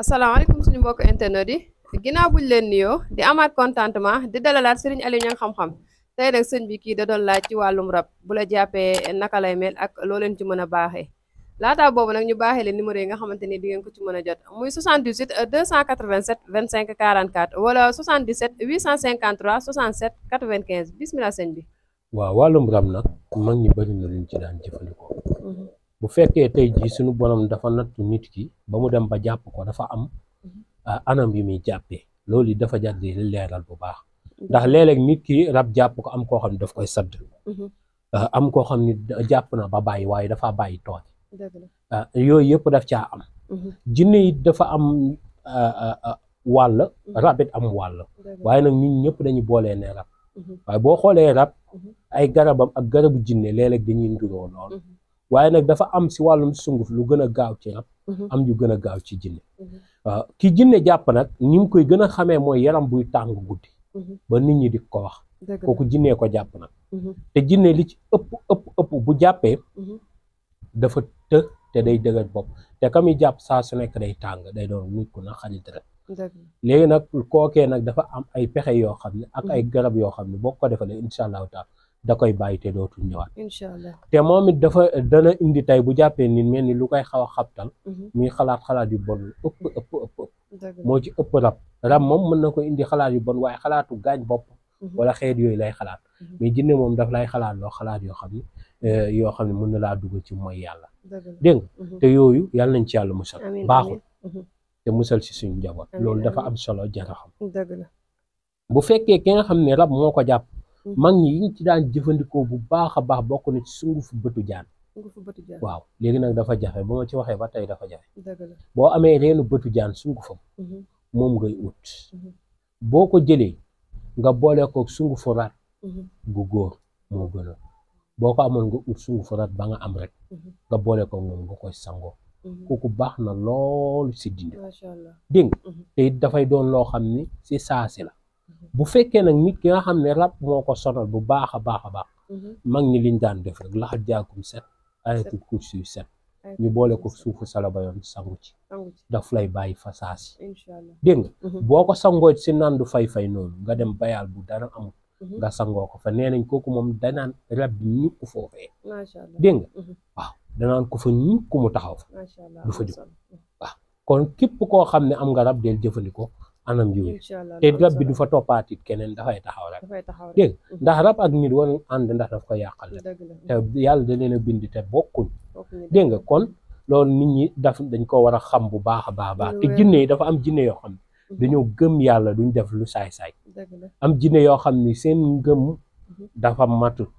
asalaamaaleykum suñu mbokk internet yi ginnaaw buñ leen nuyoo di amaat contentement di dalalaat Serigne Aliou Niang xam-xam tey nag sëñ bi kii da doon laaj ci wàllum rab bu la jàppee naka lay mel ak loo leen ci mën a baaxee laataa boobu nag ñu baaxee leen numéro yi nga xamante ni di ngeen ko ci mën a jot muy 78 287 25 44 wala 77 853 67 95 bismillah sëñ bi. waaw wàllum rab nag mag ñi bëri na luñ ci daan jëfandikoo bu fekkee tey jii suñu borom dafa nattu nit ki ba mu dem ba jàpp ko dafa am anam yu muy jàppee loolu yi dafa jar di leeral bu baax ndax léeg-léeg nit ki rab jàpp ko am koo xam ne daf koy sadd am koo xam ne jàpp na ba bàyyi waaye dafa bàyyi tooñ yooyu yëpp daf caa am jinne yi dafa am wàll rabit am wàll waaye nag nit ñëpp dañuy boolee ne rab waaye boo xoolee rab ay garabam ak garabu jinne léeg-léeg dañuy nduroo lool waaye nag dafa am si wàllum sunguf lu gën a gaaw ci rab am yu gën a gaaw ci jinne waaw ki jinne jàpp nag ni mu koy gën a xamee mooy yaram buy tàng guddi ba nit ñi di ko wax kooku jinnee ko jàpp nag te jinne li ci ëpp bu jàppee dafa të te day dëgër bopp te ka muy jàpp saa su nekk day tàng day doon nit ku na xarit rek léegi nag kookee nag dafa am ay pexe yoo xam ne ak ay garab yoo xam ne boo ko defalee incha allahu taala da koy bàyyi te dootul ñëwaat inshallah te moom it dana indi tey bu jàppee nit mel ni lu koy xaw a xabtal muy xalaat yu bon ëpp moo ci ëpp rab moom mën na ko indi xalaat yu bon waaye xalaatu gaañ bopp wala xeet yooyu lay xalaat mais jinne moom daf lay xalaat loo xalaat yoo xam ne mën na laa dugg ci mooy yàlla dégg nga te yooyu yàlla nañ ci yàlla musal baaxul te musal si suñu njaboot loolu dafa am solo jara xam bu fekkee ki nga xam ne rab moo ko jàpp mag ñi yiñ ci daan jëfandikoo bu baax a baax bokk na ci sungufu bëtu jaan waaw léegi nag dafa jafe ba ma ci waxee ba tey dafa jafe boo amee reenu bëtu jaan sungufam moom ngay ut boo ko jëlee nga boole ko sungufu rat gu góor moo gën a boo ko amoon nga ut sungufu rat ba nga am rek nga boole ko moom nga koy sangoo kooku baax na loolu si dindi dégg nga te it dafay doon loo xam ni si saasi la bu fekkee nag nit ki nga xam ne rab moo ko sonal bu baax a baax mag ñi liñ daan def rek laxat jaakum set ayatul kursi yu set ñu boole ko suufu salaba yoon sangu ci daf lay bàyyi fa saasi dégg nga boo ko sangoo si nandu fay noonu nga dem bayal bu dara amul nga sangoo ko fa nee nañ kooku moom danaan rab bi ñukk foofee dégg nga waaw danaan ko fa ñukk mu taxaw fa du fa jóg waaw kon képp koo xam ne am nga rab del jëfandikoo anam yooyu te rab bi du fa toppaatit keneen dafay taxaw rek dégg ndax rab ak nit war ànd ndax daf ko yàqal rek te yàlla da leen a bind te bokkuñ dégg nga kon loolu nit ñi dañ ko war a xam bu baax a baax te jinne yi dafa am jinne yoo xam ne dañoo gëm yàlla duñ def lu saay-saay am jinne yoo xam ne seen ngëm dafa matut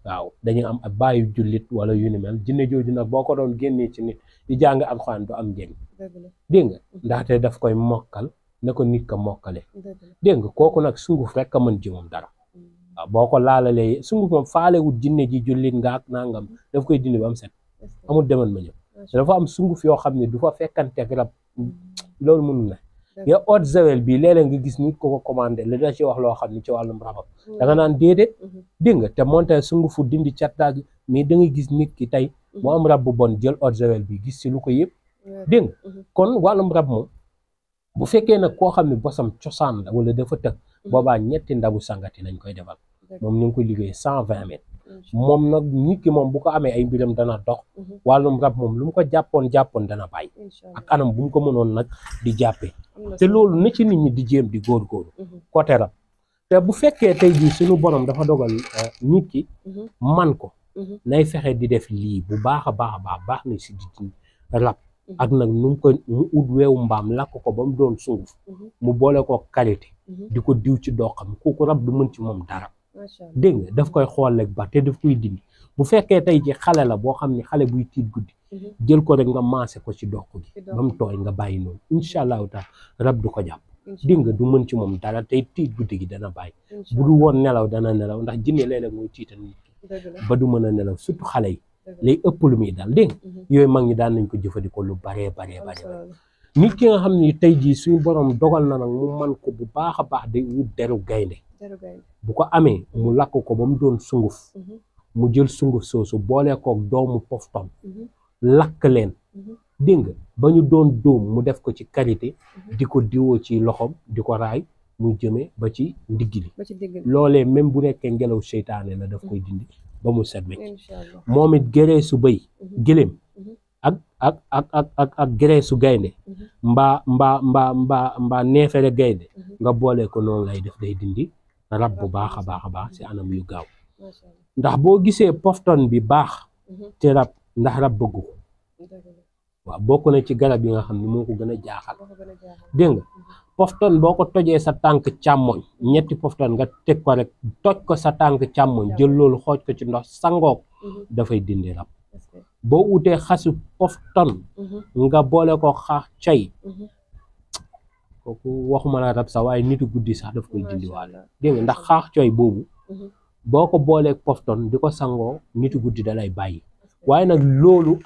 waaw dañuy am bàyyi jullit wala yu ni mel jinne jooju nag boo ko doon génnee ci nit di jàng alxuraan du am njëriñ dégg nga ndaxte daf koy mokkal na ko nit ka mokkale dégg nga kooku nag sunguf rek a mën ji moom dara waaw boo ko laalalee sunguf moom faalewut jinne ji jullit nga ak nangam daf koy dindi ba am set amul demal ma ñëw dafa am sunguf yoo xam ne du fa fekkanteeg rab loolu mënul na ya eau de javel bi léeg-léeg nga gis nit ko ko commandé la da ci wax loo xam ne ci wàllum rabam da nga naan déedéet dégg nga te monte sungufu dindi cattaag mais da ngay gis nit ki tey mu am rab bu bon jël eau de javel bi gis si lu ko yëpp dégg nga kon wàllum rab moom bu fekkee nag koo xam ne bosam cosaan la wala dafa tëg boobaa ñetti ndabu sangati lañ koy defal moom ñu ngi koy liggéey 120 mètres moom nag nit ki moom bu ko amee ay mbiram dana dox wàllum rab moom lu mu ko jàppoon dana bàyyi ak anam bu mu ko mënoon nag di jàppee te loolu na ci nit ñi di jéem di góorgóorlu côté rab te bu fekkee tey jii suñu borom dafa dogal nit ki man ko nay fexe di def lii bu baax a baax na si di rab ak nag nu mu ko mu ut weewu mbaam lakk ko ba mu doon sunguf mu boole ko karité di ko diw ci doxam kooku rab du mën ci moom dara dégg nga daf koy xool rek ba te daf koy dindi bu fekkee tey ci xale la boo xam ne xale buy tiit guddi jël ko rek nga maase ko ci dox gi ba mu tooy nga bàyyi noonu incha allahu taala rab du ko jàpp dégg nga du mën ci moom dara tey tiit guddi gi dana bàyyi bu du woon nelaw dana nelaw ndax jinne léeg-léeg mooy tiital nit ki ba du mën a nelaw surtout xale yi lay ëpp lu muy daal dégg yooyu mag ñi daan nañ ko jëfandikoo lu baree nit ki nga xam ne tey jii suñu borom dogal na nag mu man ko bu baax a baax day wut deru gaynde bu ko amee mu lakk ko ba mu doon sunguf mu jël sunguf soosu boole koog doomu poftom lakk leen dégg nga ba ñu doon dóom mu def ko ci karité di ko diwoo ci loxom di ko raay muy jëmee ba ci ndigg li loolee même bu nekkee ngelaw seytaane la daf koy dindi ba mu set wecc moom it gereesu bëy gëléem ak gereesu gaynde mbaa neefere gaynde nga boole ko noonu lay def day dindi rab bu baax a baax ci anam yu gaaw ndax boo gisee pofton bi baax ci rab ndax rab bëggu ko waaw bokk na ci garab yi nga xam ne moo ko gën a jaaxal dégg nga pofton boo ko tojee sa tànk càmmoñ ñetti pofton nga teg ko rek toj ko sa tànk càmmoñ jël loolu xooj ko ci ndox sangook dafay dindi rab boo utee xasu pofton nga boole ko xaax coy kooku waxuma la rab sax waaye nitu guddi sax daf koy dindi waale dégg nga ndax xaax coy boobu boo ko boolee pofton di ko sangoo nitu guddi da lay bàyyi waaye nag loolu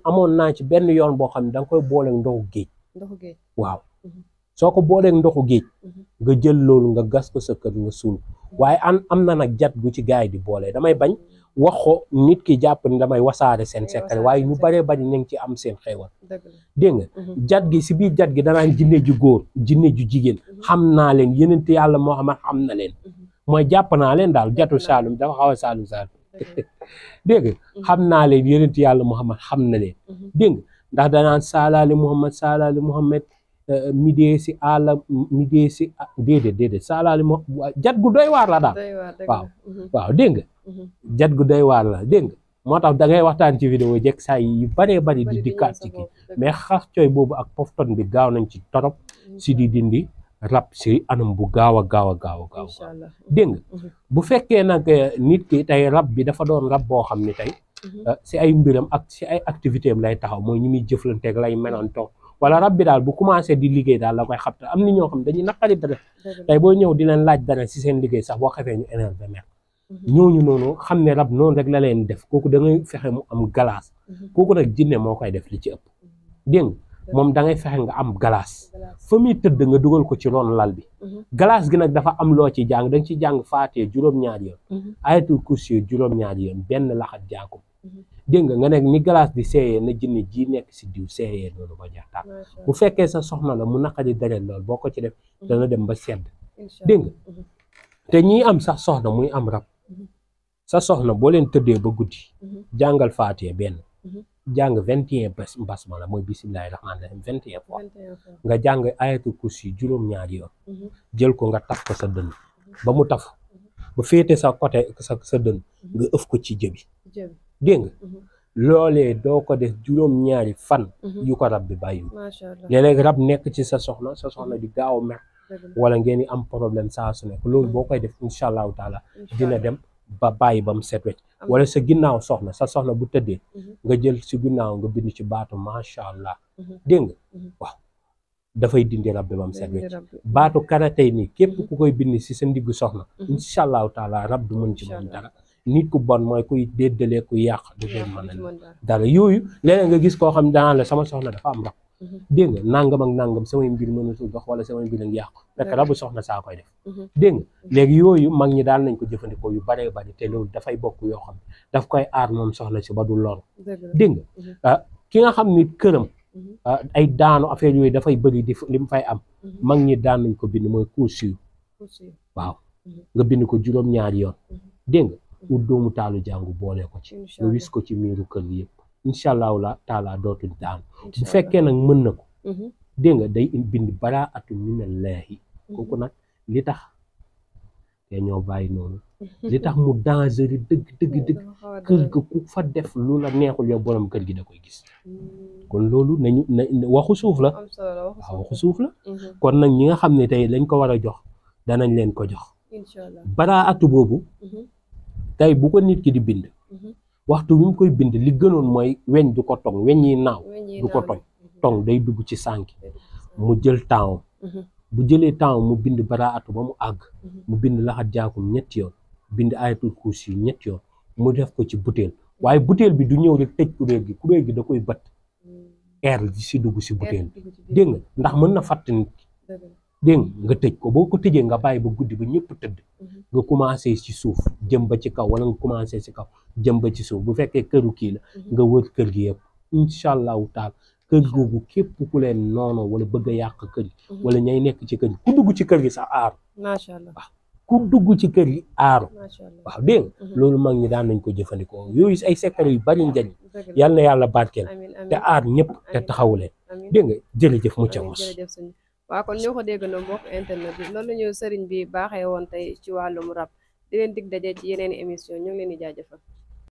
amoon naa ci benn yoon boo xam ne da nga koy booleeg ndoxu géej waaw soo ko booleeg ndoxu géej nga jël loolu nga gas ko sa kër nga suul waaye am na nag jat gu ci gaay yi di boole damay bañ wax ko nit ki jàpp ni damay wasaare seen secret waaye ñu baree bari ñu ngi ci am seen xéewal dégg nga jat gi si biir jat gi danaan jinne ju góor jinne ju jigéen xam naa leen yenente yàlla Muhammad xam na leen mooy jàpp naa leen daal jatu saalum dafa xaw a saalum dégg nga xam naa leen yenente yàlla Muhammad xam na leen dégg nga ndax danaan saalaali Muhammad midee si àlla midee si déedéet saalaali jat gu doy waar la daal waaw dégg nga jat gu doy waar la dégg nga moo tax da ngay waxtaan ci vidéo jekk saa yi yu baree bari di dikkaat ci kii mais xax cooy boobu ak pofton bi gaaw nañ ci torop si di dindi rab si anam bu gaaw a gaaw dégg nga bu fekkee nag nit ki tey rab bi dafa doon rab boo xam ne tey si ay mbiram ak si ay activité am lay taxaw mooy ñi muy jëflanteeg lay menantoo wala rab bi daal bu commencé di liggéey daal la koy xabta am ni ñoo xam dañuy naqari dara tey boo ñëw di leen laaj dara si seen liggéey sax boo xefee ñu énervé mer ñooñu noonu xam ne rab noonu rek la leen def kooku da ngay fexe mu am galaas kooku nag jinne moo koy def li ci ëpp dégg nga moom da ngay fexe nga am galaas fa muy tëdd nga dugal ko ci ron lal bi galaas gi nag dafa am loo ci jàng da nga ci jàng faatee juróom-ñaari yoon ayatul kursi juróom-ñaari yoon benn laxat jaakum dégg nga nga nekk ni galaas di seeyee na jinne ji nekk si diw seeyee noonu ba jaxtaan bu fekkee sa soxna la mu naqari deret lool boo ko ci def dana dem ba sedd dégg nga te ñii am sax soxna muy am rab sa soxna boo leen tëddee ba guddi jàngal faatee benn jàng 21 basmala mooy bismillahi rahmaani rahim 21 fois nga jàng ayatul kursi juróom-ñaari yoon jël ko nga taf ko sa dënn ba mu taf ba féete sa côté sa dënn nga ëf ko ci jëbi dégg nga loolee doo ko def juróom-ñaari fan yu ko rab bi bàyyi léeg-léeg rab nekk ci sa soxna di gaaw a mer wala ngeen di am problème saa su nekk loolu boo koy def incha allahu taala dina dem ba bàyyi ba mu set wecc wala sa ginnaaw sa soxna bu tëddee nga jël si ginnaaw nga bind ci baatu macha allah dégg nga waaw dafay dindi rab bi ba mu set wecc baatu karatey nii képp ku koy bind si sa ndiggu soxna incha allahu taala rab du mën ci moom dara nit ku bon mooy kuy déddalee ku yàq du leen mën a dara yooyu léeg-léeg nga gis koo xam danaan la sama soxna dafa am rab dégg nga nangam ak nangam samay mbir mënatul dox wala samay mbir a ngi yàqu fekk rabu soxna saa koy def dégg nga léegi yooyu mag ñi daal nañ ko jëfandikoo yu baree bari te loolu dafay bokk yoo xam daf koy aar moom soxna si ba du lor dégg nga ki nga xam ni këram ay daanu affaire yooyu dafay bëri di li mu fay am mag ñi daan nañ ko bind mooy kursi waaw nga bind ko juróom-ñaari yoon dégg nga ut doomu taalu jàngu boole ko ci nga wis ko ci miiru kër gi yëpp incha allahu taala dootul daanu bu fekkee nag mën na ko dégg nga day bind balaa atu minallahi kooku nag li tax te ñoo bàyyi noonu li tax mu dangereux dëgg kër ga ku fa def lu la neexul yow borom kër gi da koy gis kon loolu nañu waxu suuf la waaw waxu suuf la kon nag ñi nga xam ne tey lañ ko war a jox danañ leen ko jox balaa atu boobu tey bu ko nit ki di bind waxtu bi mu koy bind li gënoon mooy weñ du ko tong weñ yi naaw du ko tong day dugg ci sànki mu jël temps bu jëlee temps mu bind bara atu ba mu àgg mu bind laxat jaakum ñetti yoon bind ayatul kursi ñetti yoon mu def ko ci butéel waaye butéel bi du ñëw rek tëj kubéer gi da koy bët air di si dugg si butéel bi dégg nga ndax mën na fàtt nit dégg nga tëj ko boo ko tëjee nga bàyyi ba guddi ba ñëpp tëdd nga commencé ci suuf jëm ba ci kaw wala nga commencé ci kaw jëm ba ci suuf bu fekkee këru kii la nga wër kër gi yëpp incha allahu taala kër googu képp ku leen noonu wala bëgg a yàq kër gi wala ñay nekk ci kër gi ku dugg ci kër gi sax aaru macha allah waaw ku dugg ci kër gi aaru macha allah waaw dégg nga loolu mag ñi daan nañ ko jëfandikoo yooyu ay secret yu bari njëriñ yal na yàlla barkeel te aar ñëpp te taxawu leen dégg nga jërëjëf mucc mos jërëjëf sëñ waaw kon ñoo ko déggandoo mbokk internet bi loolu ñu sëriñ bi baaxee woon tey ci wàllum rab di leen dig daje ci yeneen émission ñu ngi leen di jaajëfal